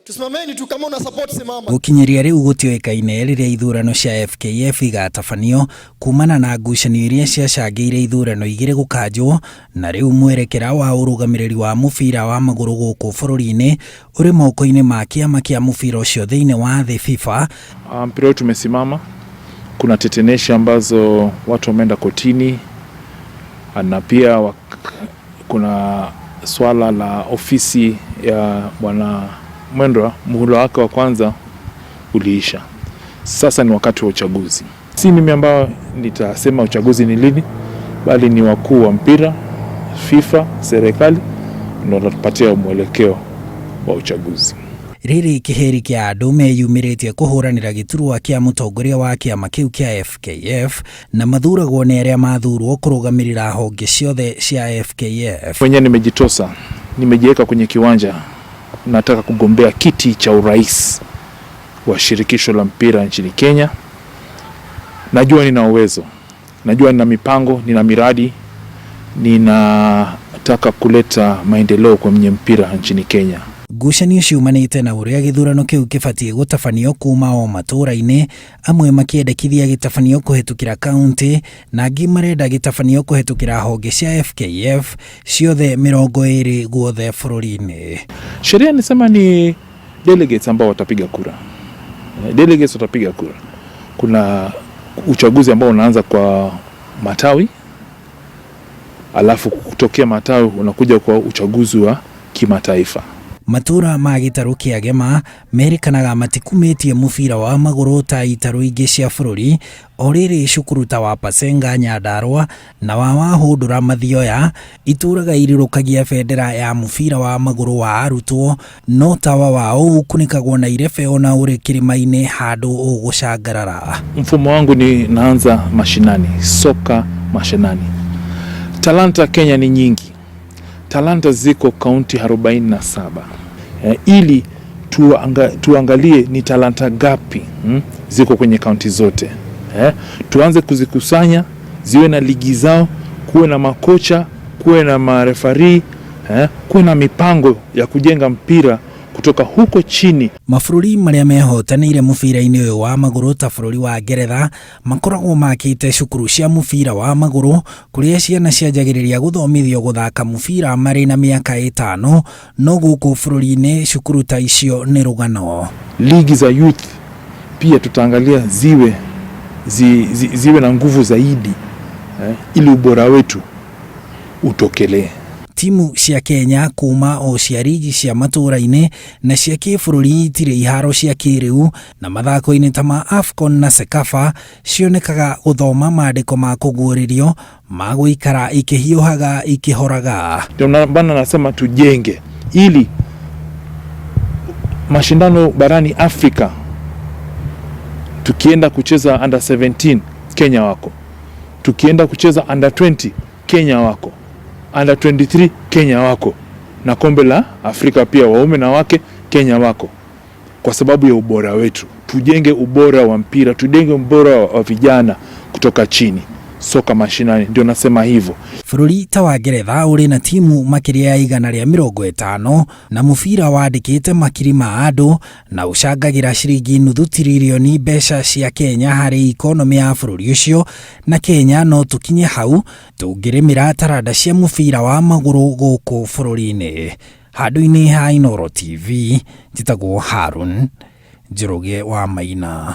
Tusimameni tu, kama una support simama. Gũkinyĩria rĩu gũtiũĩkaine rĩrĩa ithurano cia FKF igatabanio kumana na ngucanio iria ciacangĩire ithurano igĩrĩ gũkanjwo, na rĩu mwerekera wa ũrũgamĩrĩri wa mũbira wa magũrũ gũkũ bũrũri-inĩ ũrĩ moko-inĩ ma kĩama kĩa mũbira ũcio thĩinĩ wa thĩ FIFA. Mpira wetu umesimama. Kuna teteneshi ambazo watu wameenda kotini na pia kuna swala la ofisi ya Bwana Mwendwa, muhula wake wa kwanza uliisha. Sasa ni wakati wa uchaguzi. Si mimi ambao nitasema uchaguzi ni lini, bali ni wakuu wa mpira, FIFA, serikali ndio watatupatia mwelekeo wa uchaguzi. Rĩrĩ kĩhĩri kĩa andũ meyumĩrĩtie kũhũranĩra gĩturwa kĩa mũtongoria wa kĩama kĩu kĩa FKF, na mathuragwo nĩ arĩa mathurwo kũrũgamĩrĩra honge ciothe cia FKF. Mwenyewe nimejitosa, nimejiweka kwenye kiwanja, nataka kugombea kiti cha urais wa shirikisho la mpira nchini Kenya. Najua nina uwezo, najua nina mipango, nina miradi, ninataka kuleta maendeleo kwenye mpira nchini Kenya. Ngucanio ciumanĩte na ũrĩa gĩthurano kĩu kĩbatiĩ gũtabanio kuma o matũũra-inĩ, amwe makĩendekithia gĩtabanio kũhetũkĩra kaunti na angĩ marenda gĩtabanio kũhetũkĩra honge cia FKF ciothe 20 guothe bũrũri-inĩ. Sheria inasema ni delegates ambao watapiga kura. Delegates watapiga kura. Kuna uchaguzi ambao unaanza kwa matawi, alafu kutokea matawi unakuja kwa uchaguzi wa kimataifa. Matũra ma gĩtarũ kĩa Gema merĩkanaga matikumĩtie mũbira wa magũrũ ta itarũ ingĩ cia bũrũri, o rĩrĩ cukuru ta wa Pasenga Nyandarua na wa Wahũndũra Mathioya itũraga irirũkagia bendera ya mũbira wa magũrũ wa arutwo, no tawa wao ũkunĩkagwo na irebe ona ũrĩ kĩrĩma-inĩ handũ ũgũcangarara. Mfumo wangu ni naanza mashinani, soka mashinani. Talanta Kenya ni nyingi, talanta ziko kaunti 47. Ili tuangalie ni talanta gapi ziko kwenye kaunti zote. Tuanze kuzikusanya, ziwe na ligi zao, kuwe na makocha, kuwe na marefari, kuwe na mipango ya kujenga mpira kutoka huko chini. Mabũrũri marĩa mehotanĩire mũbira-inĩ ũyũ wa magũrũ ta bũrũri wa Ngeretha makoragwo makĩte cukuru cia mũbira wa magũrũ kũrĩa ciana cianjagĩrĩria gũthomithio gũthaka mũbira marĩ na mĩaka 5, no gũkũ bũrũri-inĩ cukuru ta icio nĩ rũgano. Ligi za youth pia tutaangalia ziwe na nguvu zaidi, ili ubora wetu utokelee. Timu cia Kenya kuma o cia rigi cia matũũra-inĩ na cia kĩbũrũri itirĩ iharo cia kĩrĩu, na mathako-inĩ ta ma AFCON na CECAFA cionekaga gũthoma mandĩko ma kũguũrĩrio ma gũikara ikĩhiũhaga ikĩhoraga. Ndio maana nasema tujenge ili mashindano barani Afrika tukienda kucheza under 17 Kenya wako, tukienda kucheza under 20 Kenya wako, under 23 Kenya wako, na kombe la Afrika pia waume na wake Kenya wako, kwa sababu ya ubora wetu. Tujenge ubora wa mpira, tujenge ubora wa vijana kutoka chini, soka mashinani, ndio nasema hivyo. Bũrũri ta wa Ngeretha ũrĩ na timu makĩria ya 150 na mũbira wandĩkĩte makiri ma andũ na ũcangagĩra ciringi nuthu tiririoni mbeca cia Kenya harĩ ikonomĩ ya bũrũri ũcio, na Kenya no tũkinye hau tũngĩrĩmĩra taranda cia mũbira wa magũrũ gũkũ bũrũri-inĩ. Handũ-inĩ ha Inooro TV, njĩtagwo Harun Njoroge wa Maina.